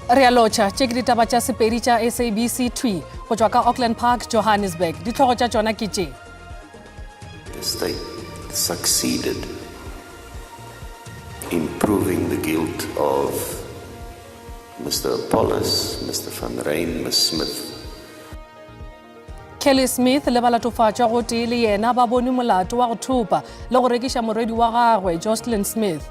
Re a lotšha, tše ke ditaba tša Sepedi tša SABC thwi go tšwa ka Auckland Park, Johannesburg. Ditlhogo tša tšona ke tše. The state succeeded in proving the guilt of Mr. Appollis, Mr. Van Rhyn, Ms. Smith. Kelly Smith le balatofatšwa gotee le yena ba bonwe molato wa go thopa le go rekiša morwedi wa gagwe Jocelyn Smith.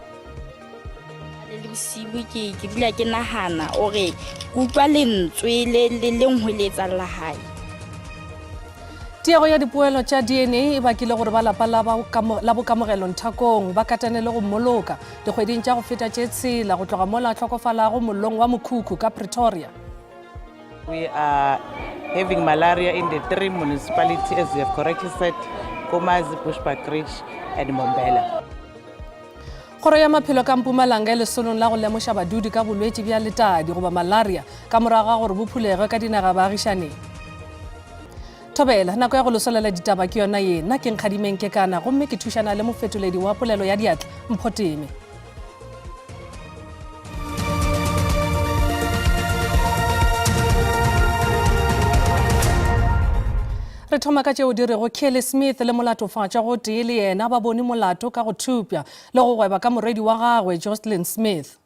Le bosibu ke ke dula ke nagana o re ke utlwa lentswe le le le nhweletsa la hae. Tiego ya dipoelo tša DNA e bakile gore ba lapa la la bokamogelo Nthakong ba katanele go mmoloka dikgweding tša go feta tše tshela go tloga mola a hlokofalago mollong wa mokhukhu ka Pretoria. We are having malaria in the three municipalities, as you have correctly said, Nkomazi, Bushbuckridge, and Mbombela. Kgoro ya Maphelo ka Mpumalanga e lesolong la go lemoša badudi ka bolwetši bja letadi goba malaria ka morago ga gore bo phulege ka dinaga baagišaneng. Thobela, nako ya go lesolela ditaba ke yona ye. Nna ke Nkgadimeng Kekana gomme ke thušana le mofetoledi wa polelo ya diatla, Mpho Teme. Re thoma ka tšeo di rego Kelly Smith le molatofatšwa gotee le yena ba bone molato ka go thupša le go gweba ka morwedi wa gagwe Jocelyn Smith.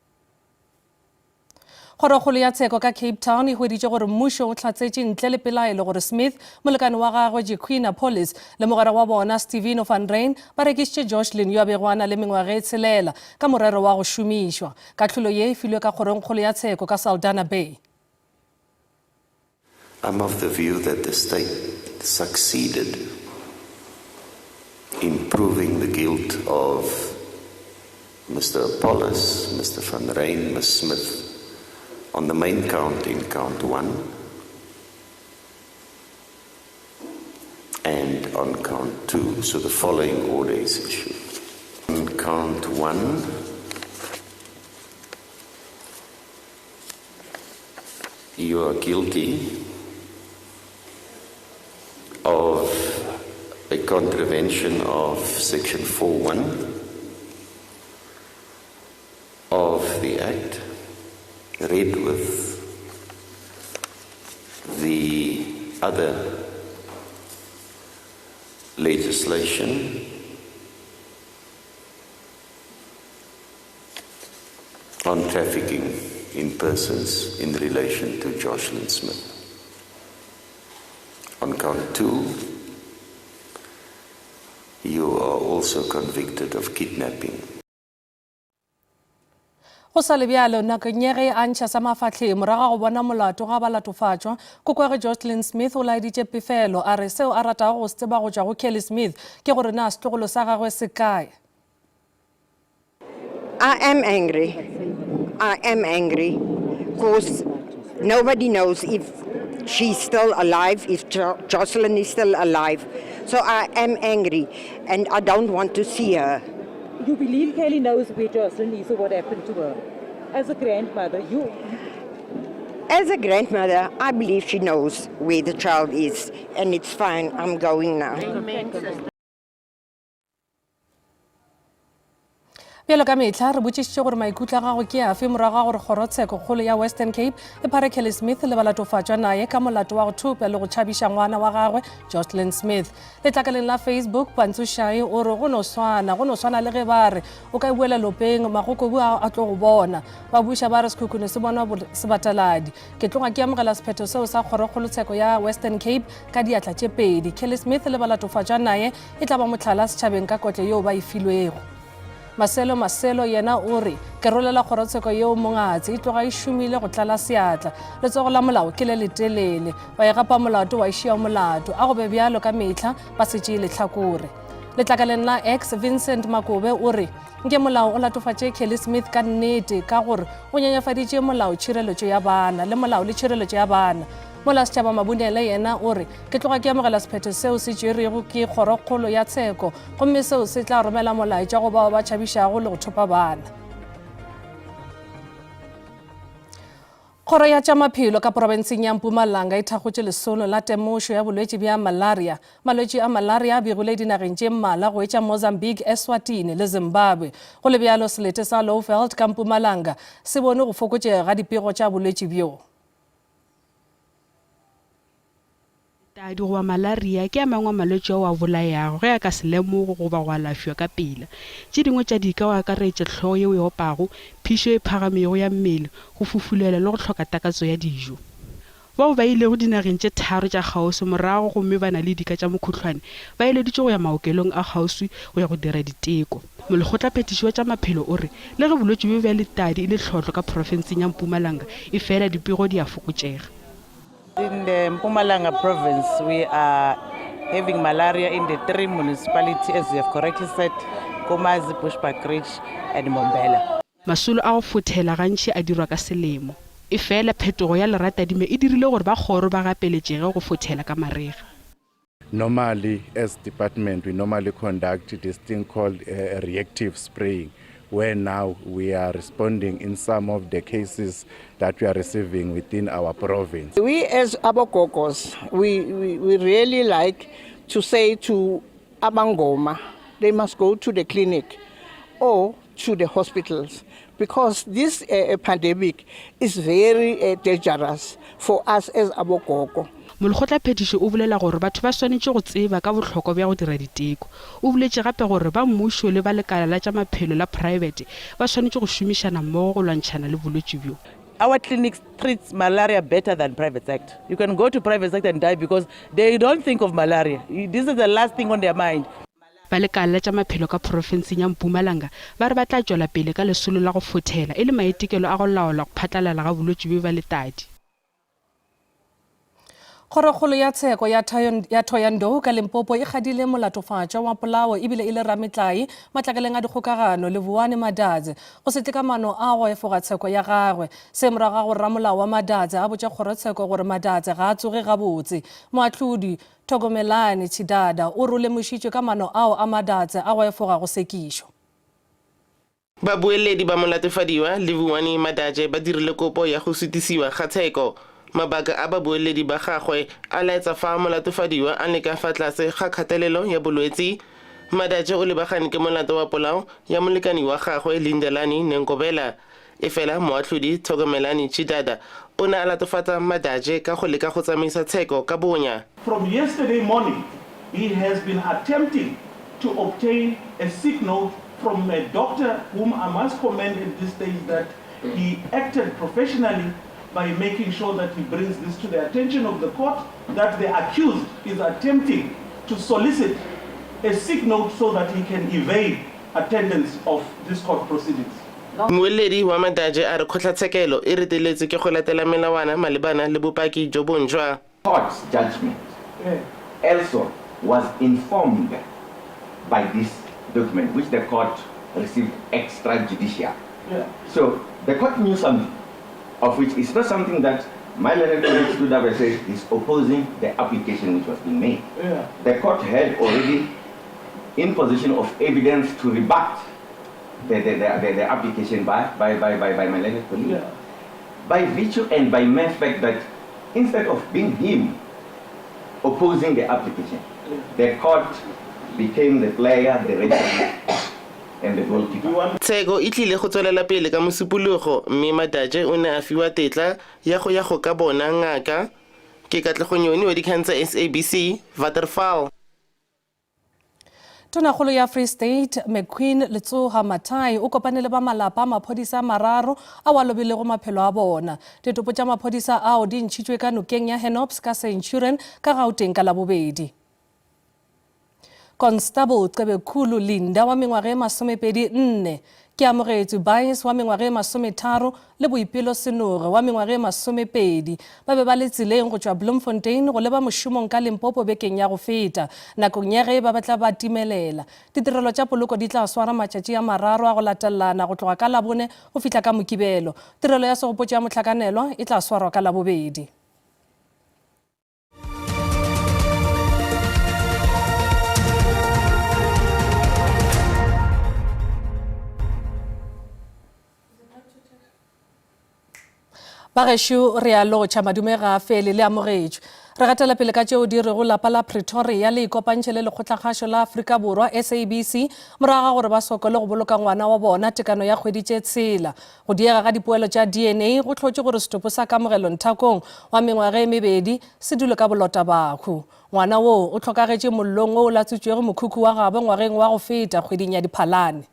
Kgorokgolo ya tsheko ka Cape Town e hweditše gore mmušo o hlatsetše ntle le pelaelo gore Smith, molekane wa gagwe Jequeen Appollis le mogwera wa bona Steveno van Rhyn ba rekišitše Joshlin yo a bego a na le mengwaga e tshelela ka morero wa go šomišwa. Kahlolo ye e filwe ka kgorongkgolo ya tsheko ka Saldanha Bay. I'm of the view that the state succeeded in proving the guilt of Mr. Appollis, Mr. Van Rhyn, Ms. Smith on the main count in count one and on count two. So the following order is issued. On count one, You are guilty of a contravention of section 4.1 of the Act, read with the other legislation on trafficking in persons in relation to Joshlin Smith. On count two, you are also convicted of kidnapping. Go sa le bjalo, nakong ya ge a ntšha sa mafahleng morago ga go bona molato ga balatofatšwa, kokwagwe Joshlin Smith o laeditše pefelo, a re seo a ratago go se tseba go tšwa go Kelly Smith ke gore na setlogolo sa gagwe se kae. I am angry. I am angry because nobody knows if she's still alive, if jo Joshlin is still alive. So I am angry and I don't want to see her. You believe Kelly knows where Joshlin is or what happened to her? As a grandmother, you... As a grandmother, I believe she knows where the child is, and it's fine. I'm going now. Bjalo ka mehla, re botšišitše gore maikutlo a gago ke afe morago ga gore kgorotsheko kgolo ya Western Cape e phare Kelly Smith le balatofatšwa naye ka molato wa go thopša le go tšhabiša ngwana wa gagwe Joshlin Smith. Letlakaleng la Facebook, Pantsu Shai o re go no swana, go no swana le ge ba re o ka buela lopeng, magokobu a a tlo go bona. Ba buša ba re sekhukhune se bonwa sebataladi. Ke tloga ke amogela sephetho seo sa kgorokgolotsheko ya Western Cape ka diatla tše pedi. Kelly Smith le balatofatšwa naye e tla ba mohlala setšhabeng ka kotlo yeo ba e filwego. Maselo Maselo yena o re, Ke rolela kgorotsheko yeo mongatse, e tloga e šomile go tlala seatla. Letsogo la molao ke le letelele. Wa e gapa molato wa e šia molato. A go be bjalo ka mehla, ba se tšee lehlakore. Letlakaleng la X, Vincent Makobe o re, Nke molao o latofatše Kelly Smith ka nnete ka gore o nyenyefaditše molao tšhireletšo ya bana le molao le tšhireletšo ya bana. Mola Setšhaba Mabunele yena o re, Ke tloga ke amogela sephetho seo se tšerwego ke Kgorokgolo ya Tsheko gomme seo se tla romela molaetša go bao ba tšhabišago le go thopa bana. Kgoro ya tša maphelo ka porofenseng ya Mpumalanga e thakgotše lesolo la temošo ya bolwetši bja malaria. Malwetši a malaria a begile dinageng tše mmalwa go etša Mozambique, Eswatini le Zimbabwe. Go le bjalo, selete sa Lowveld ka Mpumalanga se bone go fokotšega ga dipego tša bolwetši bjo. Letadi goba malaria ke a mangwe a malwetši ao a bolayago ge a ka se lemogwe goba go alafiwa ka pela. Tše dingwe tša dika go akaretša hlogo yeo e opago, phišo e phagamego ya mmele, go fufulelwa le go hloka takatso ya dijo. Bao ba ilego dinageng tše tharo tša kgauswi morago gomme ba na le dika tša mokhuhlwane ba eleditšwe go ya maokelong a kgauswi go ya go dira diteko. Molekgotlaphethiši wa tša maphelo o re le ge bolwetši bjo bja letadi e le tlhohlo ka profenseng ya Mpumalanga, efela dipego di a fokotšega. In the Mpumalanga province, we are having malaria in the three municipalities, as you have correctly said, Nkomazi, Bushbuckridge and Mbombela. Masolo a go fothela gantši a dirwa ka selemo. Efela phetogo ya leratadima e dirile gore ba kgoro ba gapeletšege go fothela ka marega. Normally, as department, we normally conduct this thing called reactive spraying, where now we are responding in some of the cases that we are receiving within our province. We as Abogogos, we, we, we really like to say to Abangoma, they must go to the clinic or to the hospitals because this uh, pandemic is very uh, dangerous for us as abogogo. Molekgotlaphethiši o bolela gore batho ba swanetše go tseba ka bohlokwa bja go dira diteko. O boletše gape gore ba mmušo le ba lekala la tša maphelo la praebete ba swanetše go šomišana mmogo go lwantšhana le bolwetši bjo. Our clinics treats malaria better than private sector. You can go to private sector and die because they don't think of malaria. This is the last thing on their mind. Ba lekala la tša maphelo ka profenseng ya Mpumalanga ba re ba tla tšwela pele ka lesolo la go fothela e le maitekelo a go laola go phatlalala ga bolwetši bjo bja letadi. Kgorokgolo ya tsheko ya ya Thohoyandou ka Limpopo e kgadile molatofatšwa wa polao ebile e le rametlae matlakaleng a dikgokagano Levuane Madadze go se tle ka maano a go efoga tsheko ya gagwe. Se morago ga gore ramolao wa Madadze a botše kgorotsheko gore Madadze ga a tsoge gabotse. Moahlodi Thokomelani Tshidada o re o lemošitšwe ka maano ao a Madatse a go efoga go sekišwa. Babueledi ba molatofadiwa, Livhuwani Madaje ba dirile kopo ya go sutisiwa ga tsheko. Mabaka a babueledi ba gagwe a laetsa fa molatofadiwa a le ka fa tlase ga kgatelelo ya bolwetsi. Madaje o lebagane ke molato wa polao ya molekani wa gagwe Lindelani Nenkobela. Efela moahlodi Thokomelani Chidada o ne a latofatsa Madaje ka go leka go tsamaisa tsheko ka bonya. From yesterday morning he has been attempting to obtain a sick note from a doctor whom I must commend at this stage that he acted professionally by making sure that he brings this to the attention of the court that the accused is attempting to solicit a sick note so that he can evade attendance of this court proceedings. Mmueledi wa Madaje a re kgotlatshekelo e reteletswe ke go latela melawana malebana le bopaki jo bontšhwa. Court's judgment also was informed by this document which the court received extrajudicial. So the court knew something of which it's not something that my learned colleague stood up and said he's opposing the application which was being made. The court had already in possession of evidence to rebut the, the, the, the, the application by, by, by, by, by my learned colleague. Yeah. By virtue and by mere fact that instead of being him opposing the application, yeah. the court became the player, the referee, and the goalkeeper. Tsheko e tlile go tswelela pele ka Mosupologo mme Madaje o ne a fiwa tetla ya go ya go ka bona ngaka. Ke Katlego Nyoni wa dikgang tsa SABC, Waterval. Tonakgolo ya Free State McQueen Letsoha Mathai o kopane le ba malapa a maphodisa a mararo ao a lobilego maphelo a bona. Ditopo tša maphodisa ao di ntšhitšwe ka nokeng ya Hennops ka Centurion ka Gauteng ka Labobedi. Constable Cebekhulu Linda wa mengwaga e 24, Keamogetswe Buys wa mengwaga e 30 le Boipelo Senoge wa mengwaga e 20 ba be ba le tseleng go tšwa Bloemfontein go leba mošomong ka Limpopo bekeng ya go feta nakong ya ge ba ba tla ba timelela. Ditirelo tša poloko di tla swara matšatši a mararo a go latelana go tloga ka Labone go fihla ka Mokibelo. Tirelo ya segopotšo ya mohlakanelwa e tla swarwa ka Labobedi. Bagešo re a lotšha, madume ga a fele, le amogetšwe. Re gatela pele ka tšeo di rego lapa la Pretoria le ikopantšhe le Lekgotlakgašo la Afrika Borwa, SABC, morago ga gore ba sokole go boloka ngwana wa bona tekano ya kgwedi tše tshela. Go diega ga dipoelo tša DNA go hlotše gore setopo sa Kamogelo Nthakong wa mengwaga e mebedi se dule ka bolota bahu. Ngwana woo o hlokagetše mollong wo o latswitšwego mokhukhu wa gabo ngwageng wa go feta kgweding ya Diphalane.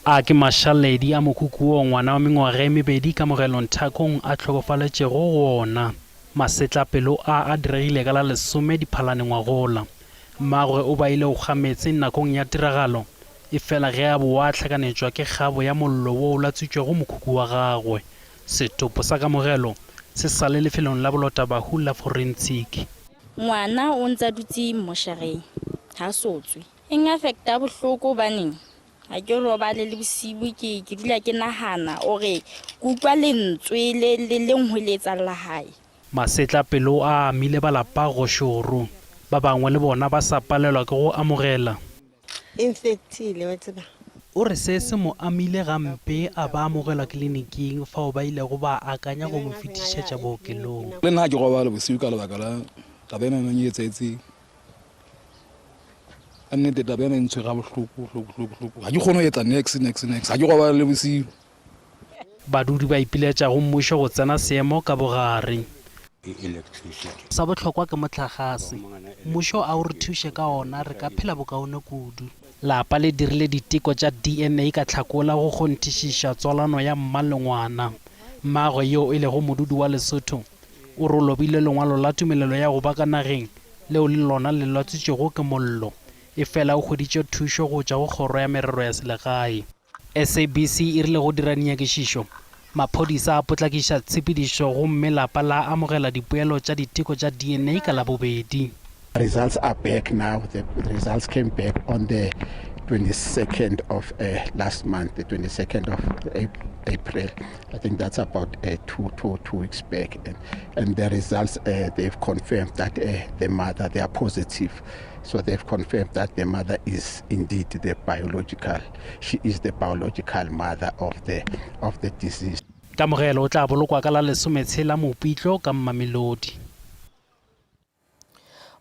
A ke mašaledi a mokhukhu woo ngwana wa mengwaga e mebedi Kamogelo Nthakong a hlokofaletšego go ona. Masetlapelo a a diregile ka la lesome Diphalane ngwagola. Mmagwe o ba ile go kga meetse nakong ya tiragalo, efela ge a boa a hlakanetšwa ke kgabo ya mollo wo o latswitšwego mokhukhu wa gagwe. Setopo sa Kamogelo se sa le lefelong la bolotabahu la forensiki. Ngwana o ntse a dutse mmoshareng, ha a so tswe. E n-affecta bohloko hobaneng ga ke robale le bosibu ke ke dula ke nagana ore ke utlwa lentswe le le le nhweletsa la hae. Masetlapelo a amile ba lapa gošoro. Ba bangwe le bona ba sa palelwa ke go amogela. Infectile wa tseba. O re se se mo amile gampe a ba amogelwa kliniking fao ba ilego ba akanya go mo fetišetša bookelong. Le nna ga ke robale bosigo ka lebaka la taba ena e etsahetseng. Ka nnete taba ena e ntshwere ga bohloko, bohloko, bohloko, bohloko. Ga ke kgone go etsa niks, niks, niks. Ga ke robale le bosigo. Badudi ba ipiletša go mmušo go tsena seemo ka bogare. Sa bohlokwa ke mohlagase. Mmušo a o re thuše ka ona re ka phela bokaone kudu. Lapa le dirile diteko tša DNA ka Tlhakola go kgonthišiša tswalano ya mma le ngwana. Mmagwe yo e lego modudi wa Lesotho o re o lobile lengwalo la tumelelo ya go ba ka nageng leo le lona le lwatsitšwego ke mollo, efela o hweditše thušo go tšwa go Kgoro ya Merero ya Selegae. SABC e rile go dira dinyakišišo, maphodisa a potlakiša tshepedišo gomme lapa la amogela dipoelo tša diteko tša DNA ka Labobedi. Results are back now. The results came back on the 22nd of uh, last month, the 22nd of April. I think that's about uh, two, two, two weeks back. And, and the results, uh, they've confirmed that uh, the mother, they are positive. So they've confirmed that the mother is indeed the biological, she is the biological mother of the, of the deceased. Kamogelo o tla bolokwa ka la lesometshela Mopitlo ka Mamelodi.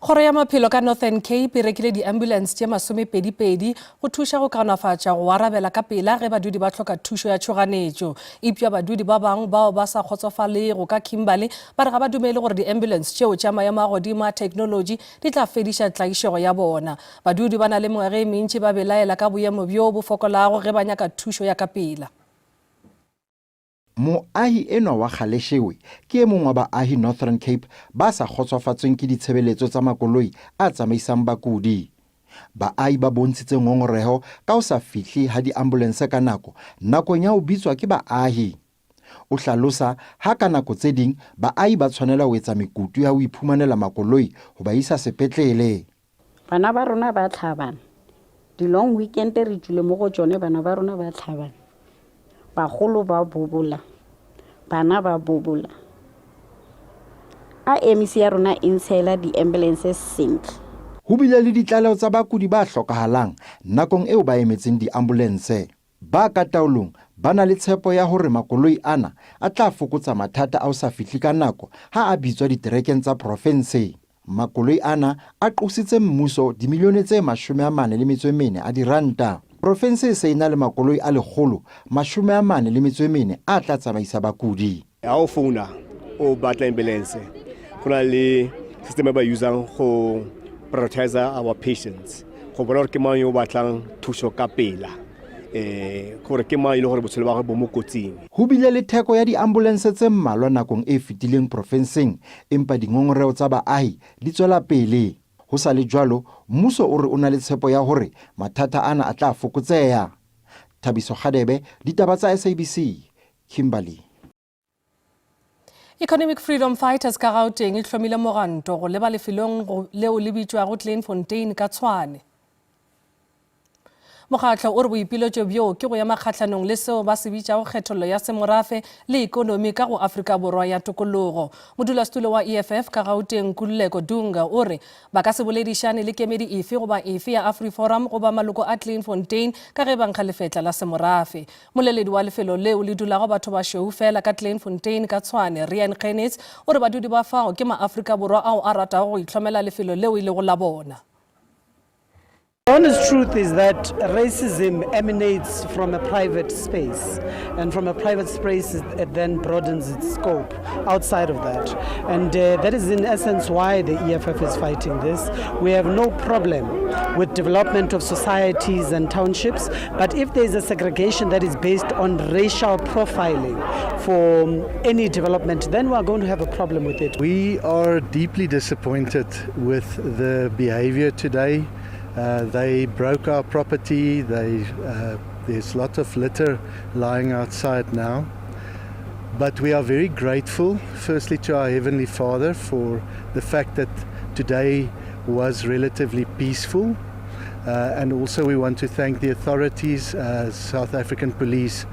Kgoro ya Maphelo ka Northern Cape e rekile di-ambulance tše masomepedipedi go thuša go kaonafatša go arabela ka pela ge badudi ba hloka thušo ya tšhoganetšo. Eupša badudi ba bangwe bao ba sa kgotsofalego ka Kimberley ba re ga ba dumele gore di-ambulance tšeo tša maemo a godimo a theknolotši di tla fediša tlaišego ya bona. Badudi ba na le mengwaga e mentši ba belaela ka boemo bjo bo fokolago ge ba nyaka thušo ya ka pela. Moahi enwa wa Galeshewe ke e mong wa baahi Northern Cape ba sa kgotsofatsweng ke ditshebeletso tsa makoloi a tsamaisang bakudi. Baahi ba bontshitse ngongoreho ka ho sa fihle ha diambulense ka nako nakong ya ho bitswa ke baahi. O hlalosa ha ka nako tse ding baahi ba tshwanela ho etsa mekutu ya ho iphumanela makoloi ho ba isa sepetlele. Bana ba rona ba tlhabana. Di-long weekend re tšwile mo go tšone bana ba rona ba tlhabana. Bagolo ba bobola, bana ba bobola. A MEC ya rona e ntshela di-ambulance sentle. Ho bile le ditlaleho tsa bakudi ba hlokahalang nakong eo ba emetseng diambulense. Ba ka taolong ba na le tshepo ya hore makoloi ana a tla fokotsa mathata a ho sa fihle ka nako ha a bitswa diterekeng tsa profense. Makoloi ana a qositse mmuso dimilione tse 44 a diranta. Profense e se e na le makoloi a 144 a tla tsamaisa bakudi. Ha o founa o batla ambulance, go na le system e ba usang go prioritize our patients go bona gore ke mang yo o batlang thuso ka pela eh gore ke mang e le gore botshelo ba gagwe bo mo kotsing. Ho bile le theko ya diambulense tse mmalwa nakong e fetileng profenseng, empa dingongoreho tsa baahi di tswela pele. Ho sa le jwalo, mmuso o re o na le tshepo ya hore mathata ana a tla fokotseha. Thabiso Kgadebe, Ditaba tsa SABC, Kimberley. Economic Freedom Fighters ka Gauteng e hlomile moganto go leba lefelong leo le bitšwago Kleinfontein ka Tshwane. Mokgatlo o re boipiletšo bjo ke go ema kgahlanong le seo ba se bitšago kgethollo ya semorafe le ekonomi ka go Afrika Borwa ya tokologo. Modulasetulo wa EFF ka Gauteng Nkululeko Dunga o re ba ka se boledišane le kemedi efe goba efe ya AfriForum goba maloko a Kleinfontein ka ge ba nkga lefetla la semorafe. Moleledi wa lefelo leo le dulago batho bašweu fela ka Kleinfontein ka Tshwane, Riaan Genitz, o re badudi ba fao ke maAfrika Borwa ao a ratago go ihlomela lefelo leo e lego la bona. The honest truth is that racism emanates from a private space, and from a private space it then broadens its scope outside of that. And uh, that is in essence why the EFF is fighting this. We have no problem with development of societies and townships, but if there is a segregation that is based on racial profiling for any development, then we are going to have a problem with it. We are deeply disappointed with the behavior today. Uh, they broke our property. They, uh, there's lots of litter lying outside now. But we are very grateful, firstly, to our Heavenly Father for the fact that today was relatively peaceful. Uh, and also, we want to thank the authorities, uh, South African Police.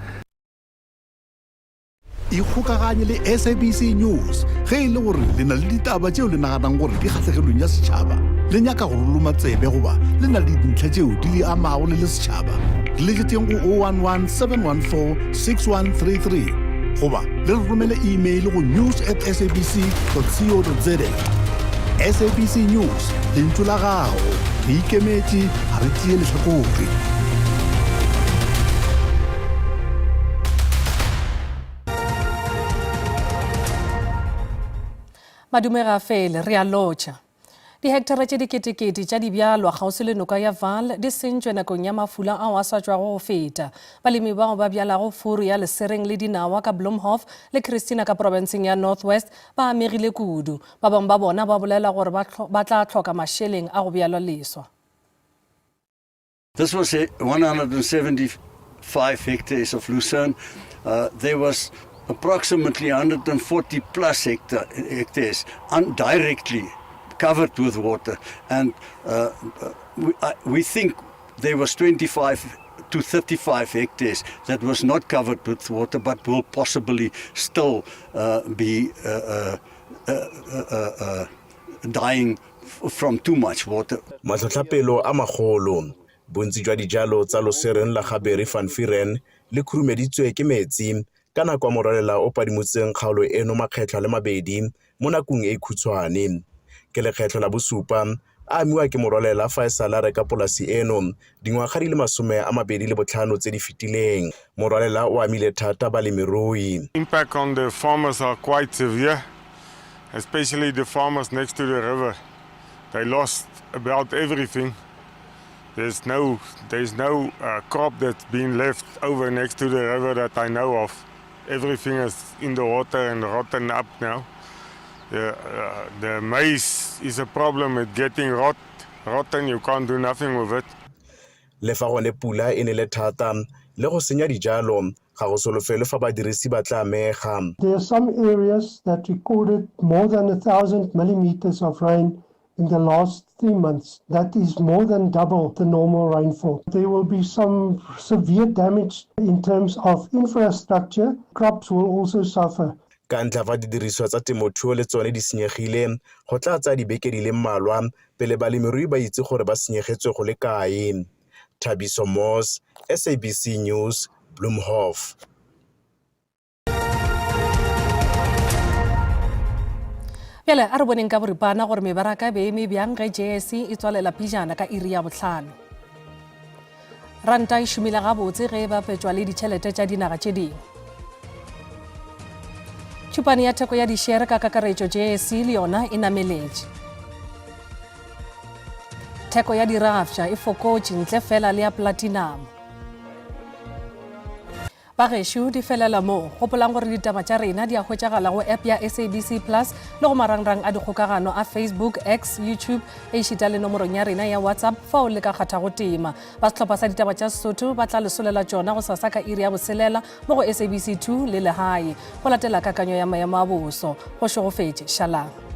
Ikgokaganye le SABC News ge e le gore le na le ditaba tšeo le naganang gore di kgahlegelong ya setšhaba, le nyaka go ruluma tsebe goba le na le dintlha tšeo di le amago le le setšhaba. Re letšetšeng go 011 714 6133 goba le re romele email go news at sabc co za. SABC News, lentšu la gago. Re ikemetše, ga re tšee lehlakore. Madume ga a fele, re a lotšha. Dihekthara tše diketekete tša dibjalwa kgauswi le noka ya Vaal di sentšwe nakong ya mafula ao a sa tšwago go feta. Balemi bao ba bjalago furu ya lesereng le dinawa ka Bloemhof le Christina ka profenseng ya North West ba amegile kudu. Ba bangwe ba bona ba bolela gore ba tla hloka mašeleng a go bjalwa leswa. This was 175 hectares of lucerne. Uh, there was approximately 140 plus hectare, hectares directly covered with water. And uh, uh, we, uh, we think there was 25 to 35 hectares that was not covered with water but will possibly still uh, be uh, uh, uh, uh, dying from too much water. Matlhotlhapelo a magolo. Bontsi jwa dijalo tsa losereng la ga Berry van Vuuren le khurumeditswe ke metsi ka nako ya morwalela o padimotseng kgaolo eno makgetlho a le mabedi mo nakong e khutshwane. Ke lekgetlho la bosupa a amiwa ke morwalela fa e sale a reka polasi eno dingwaga di le 25 tse di fetileng. Morwalela o amile thata balemirui. Impact on the farmers are quite severe. Especially the farmers next to the river. They lost about everything. There's no, there's no uh, crop that's been left over next to the river that I know of. Everything is in the water and rotten up now. The, uh, the maize is a problem with getting rot, rotten. You can't do nothing with it. Le fa gone pula e nele thata le go senya dijalo, Ga go solofelwe fa badirisi ba tla amega. There are some areas that recorded more than 1,000 millimeters of rain in the last three months. That is more than double the normal rainfall. There will be some severe damage in terms of infrastructure. Crops will also suffer. Ka ntlha fa didiriswa tsa temothuo le tsone di senyegile, go tla tsaya dibeke di le mmalwa pele balemirui ba itse gore ba senyegetswe go le kae. Thabiso Moss, SABC News, Bloemhof. Bjale a re boneng ka boripana gore mebaraka e be e eme bjang ge JSE e tswalela pejana ka iri ya bohlano. Ranta e šomile gabotse ge e bapetšwa le ditšhelete tša dinaga tše dingwe. Tšhupane ya theko ya dišere ka kakaretšo JSE le yona e nameletše. Theko ya dirafša e fokotše ntle fela le ya platinum. Bagešo di felela mo. Gopolang gore ditaba tša rena di a hwetšagala go app ya SABC Plus le go marangrang a dikgokagano a Facebook, X, YouTube, ešita le nomorong ya rena ya WhatsApp fao le ka kgathago tema. Ba sehlopha sa ditaba tša Sesotho ba tla le solela tšona gosasa ka iri ya boselela mo go SABC 2 le Lehae. Go latela kakanyo ya maemo a boso. Go šegofetše. Šalang.